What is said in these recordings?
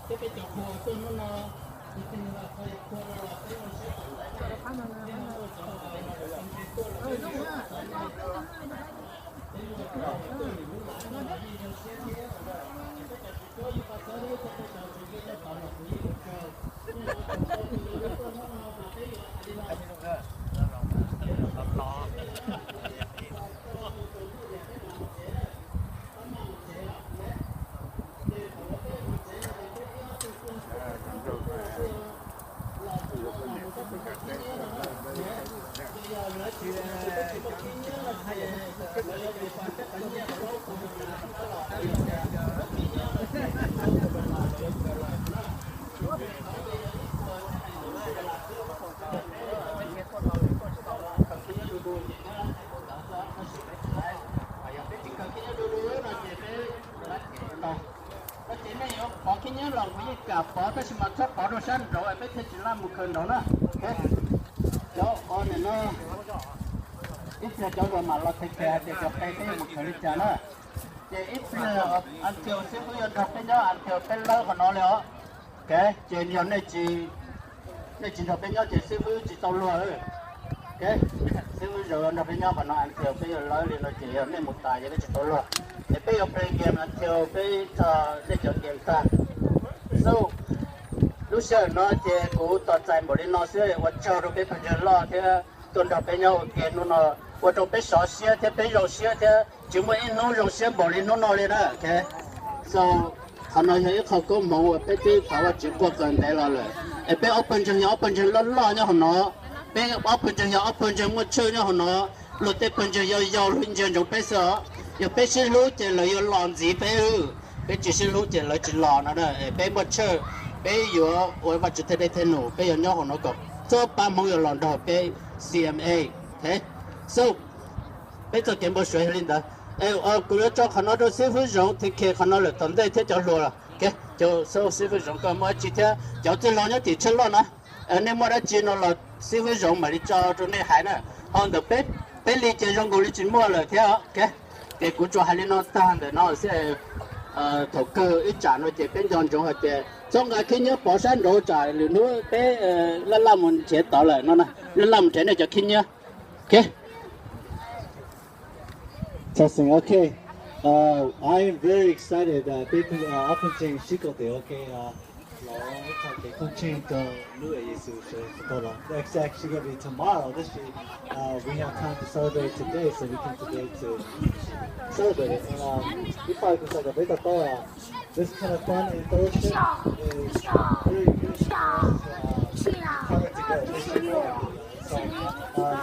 Thiab peb cov qhua tuaj hnub no, tus twg los qhov qhua no los peb ua siab tom ntej no, peb no tuaj cov no los peb nce tuaj los peb ua siab tom ntej no. Peb ua cov no tuaj hnub no los yeej zoo siab thiab, peb cov tsis tuaj yeej pab txhawb thiab, peb cov tsis tuaj yeej pab los kuv yeej ua tsaug. Yeej ua tsaug rau tus yuav tuaj hnub no mas peb yuav hais li no. Koj ces nej yuav pov khib nyiab los kuv yeej kam pov, tab sis mas txhob pov rau sab nraud peb thiaj tsis laj mus khaws nraud na. Cov o nim no ib txhia cov uas mam los thev khev hais tias cov qe peb yuav mus khaws li cas na. Ces ib pliag until xib fwb yuav nrog peb nyob until peb lawb qhov no li os. Ces yog nej tsis nrog peb nyob ces xib fwb tsis tau luag. Xib fwb zaum nrog peb nyob qhov no until peb yuav lawb li no ces yog nej mus tas ces peb tsis tau luag. Es peb yuav play game until peb txog nej cov game tag. So lub sij hawm no ces kuv tos txais npaum li no xwb, ua tsaug rau peb pawg ntseeg loj thiab tuaj nrog peb nyob ua ke hnub no, ua rau peb sov siab thiab peb zoo siab thiab tsis muaj ib hnub zoo siab npaum li hnub no li na. So qhov no yog ib qho koob hmoov uas peb twb thov Vajtswv quaj qas ntev los lawm. Es peb ob pawg ntseeg yog ob pawg ntseeg loj loj nyob hauv no, peb ob pawg ntseeg yog ob pawg ntseeg muaj tshwj nyob hauv no, luag tej pawg ntseeg yau yau luag ntsia ntsoov peb xwb os. Yog peb sib hlub ces lawv yuav los ntxiv peb, peb tsis sib hlub ces lawv tsis los no na. Es peb muaj tshwj, peb yuav ua Vajtswv tej dej tej num, peb yuav nyob hauv no kom txhua pab Hmoob yuav los nrog peb C M A. So peb txoj kev npau suav yog li ntawd. Kuv yuav tso qhov no rau xib fwb Zoov thev khev qhov no lawm tom ntej thiab cov hluas. Xib fwb Zoov koj muaj dab tsi thiab cov txwj laug nyob tim tsheb loj na, nej muaj dab tsi no los xib fwb Zoov mam li tso rau nej hais na. Ho ntawm peb li ces zoo nkaus li tsis muaj lawm thiab. Ces kuv tsuas hais li no tag ntawm no xwb. Thaum kawg ib tsam no ces peb nco ntsoov hais tias txhob nqa khib nyiab pov sab nraud tsam lwm hnub peb laj laj mus nrhiav tod lawm no, laj laj mus nrhiav nej cov khib nyiab. Txog xeem, ok. Uh, I am very excited. Uh, peb ob pawg ntseeg sib koom tes ua ke los ua ib qho kev koob tsheej rau lub Yexus sawv tau los. It's actually gonna be tomorrow, tab sis uh, we have time to celebrate today, so we came today to celebrate it. And um, ib pab kuv xav kom peb to taub, this kind of fun and fellowship is very good for us to uh, partner together. So, uh,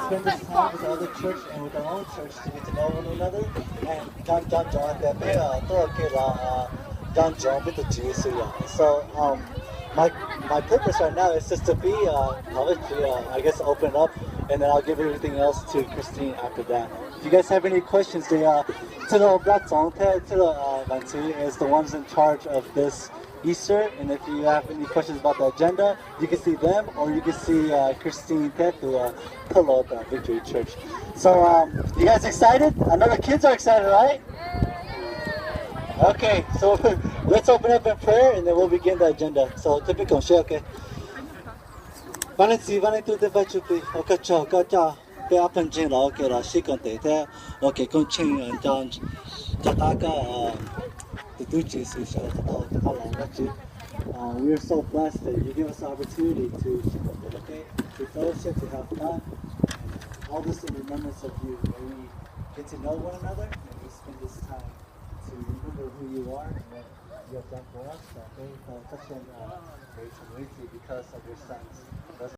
spend this time with the other church and with our own church to get to know one another. And nco ntsoov tias peb tuaj ua ke los nco ntsoov peb tus Tswv Yexus yom. So, um, my my purpose right now is just to be uh, thov Vajtswv, uh, I guess open it up, and then I'll give everything else to Christine after that. If you guys have any questions, they uh, Txwj Laug Npab Txoov thiab Txwj Laug uh, Vam Txwv is the ones in charge of this Easter, and if you have any questions about the agenda, you can see them, or you can see uh, Christine thiab tus uh, Thoj Los at Victory Church. So, um, you guys excited? I know the kids are excited, right? Okay, so let's open up in prayer and then we'll begin the agenda. So, typical shit, okay? Vaj Leej Txiv, Vaj Leej Tub, Vaj Tswv Plig, ua koj tsaug koj coj peb ob pawg ntseeg los ua ke los sib koom tes thiab ua kev koob tsheej nco qab koj tus tub Tswv Yexus sawv tau tus qab los Vajtswv. Uh, we are so blessed that you give us the opportunity to to fellowship, to have fun, all this in remembrance of you. May we get to know one another, and we spend this time to remember who you are and what you have done for us. Uh, thank you for touching uh, Rachel Lindsay because of your sons. Those